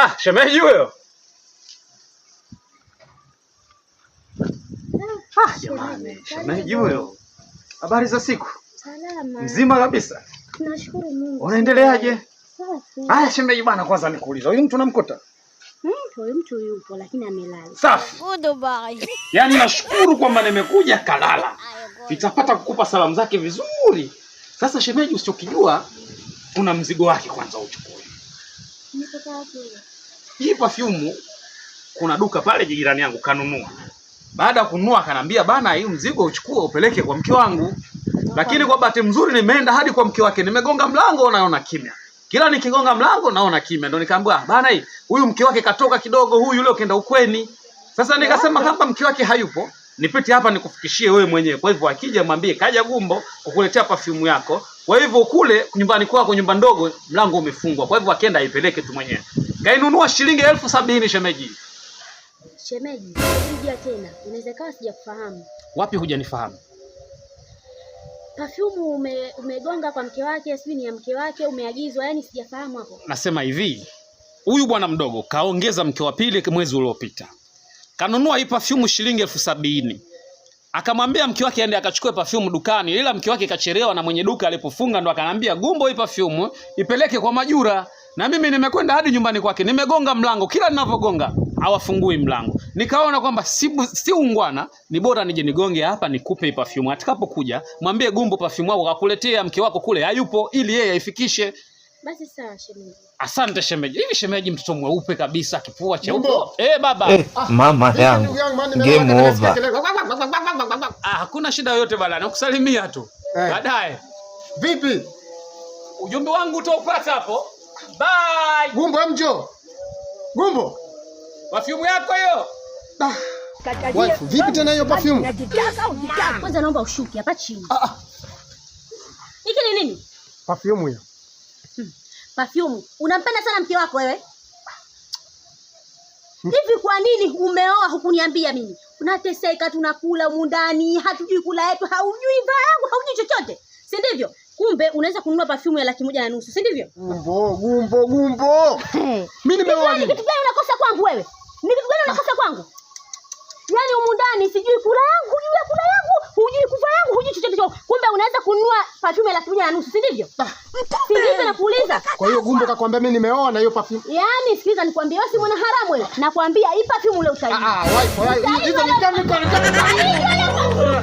Ah, shemeji huyo. Ah, jamani, shemeji huyo. Habari za siku? Salama. Mzima kabisa. Tunashukuru Mungu. Unaendeleaje? Safi. Haya shemeji bana, kwanza nikuuliza. Huyu mtu namkuta? Huyu mtu yupo lakini amelala. Safi. Goodbye. Yaani nashukuru kwamba nimekuja kalala. Nitapata kukupa salamu zake vizuri. Sasa shemeji, usichokijua kuna mzigo wake kwanza uchukue. Nimetoka wapi huyo? Hii perfume kuna duka pale jirani yangu kanunua. Baada ya kununua akanambia bana, hii mzigo uchukue upeleke kwa mke wangu. Lakini kwa bahati mzuri nimeenda hadi kwa mke wake, nimegonga mlango naona kimya. Kila nikigonga mlango naona kimya, ndo nikaambiwa "Ah, bana, hii huyu mke wake katoka kidogo, huyu yule ukaenda ukweni. Sasa nikasema kama mke wake hayupo, nipite hapa nikufikishie wewe mwenyewe. Kwa hivyo akija mwambie kaja Gumbo kukuletea perfume yako. Kwa hivyo kule nyumbani kwako, nyumba ndogo, mlango umefungwa. Kwa hivyo akienda aipeleke tu mwenyewe. Kainunua shilingi 70,000 shemeji. Shemeji, rudia tena. Inaweza kawa sijakufahamu. Wapi hujanifahamu? Perfume umegonga kwa mke wake, sijui ni ya mke wake, umeagizwa, yani sijafahamu hapo. Nasema hivi, huyu bwana mdogo kaongeza mke wa pili mwezi uliopita, kanunua hii perfume shilingi 70,000. Akamwambia mke wake aende akachukue perfume dukani, ila mke wake kachelewa na mwenye duka alipofunga ndo akanambia Gumbo, hii perfume ipeleke kwa Majura. Na mimi nimekwenda hadi nyumbani kwake, nimegonga mlango, kila ninavyogonga hawafungui mlango. Nikaona kwamba si ungwana, ni bora nije nigonge hapa nikupe hii perfume. Atakapokuja mwambie Gumbo perfume wako kakuletea mke wako kule hayupo, ili yeye aifikishe. Basi sawa shemeji. Asante shemeji. Hivi shemeji, mtoto mweupe kabisa, kifua cheupe. Gumbo. Eh, baba. Mama yangu, game over. Ah, hakuna shida yoyote bana, nakusalimia tu. Baadaye Vipi? ujumbe wangu utaupata hapo. Bye. Gumbo mjo. Gumbo. Perfume yako hiyo. Wife, vipi tena hiyo perfume? Kwanza naomba ushuke hapa chini. Ah, ah, Hiki ni nini? perfume hiyo. Perfume. Unampenda sana mke wako wewe? Hivi kwa nini umeoa hukuniambia mimi? Unateseka, tunakula humu ndani, hatujui kula yetu, haujui vaa yangu, haujui chochote. Si ndivyo? Kumbe unaweza kununua perfume ya 150,000, si ndivyo? Gumbo, Gumbo, Gumbo. Mimi nimeoa Ni lini? kitu gani unakosa kwangu wewe? Ni kitu gani unakosa kwangu? Yaani humu ndani sijui kula yangu, hujui kula yangu, hujui kuvaa yangu, hujui chochote chochote. Kumbe unaweza kununua perfume ya 150,000, si ndivyo? Si ndivyo nakuuliza? Kwa hiyo Gumbo kakwambia mimi nimeoa na hiyo perfume. Yaani sikiliza nikwambie, wewe si mwana haramu wewe. Nakwambia hii perfume ule utaiba. Ah, ah, wife, wife. Hizo ni chemical, chemical.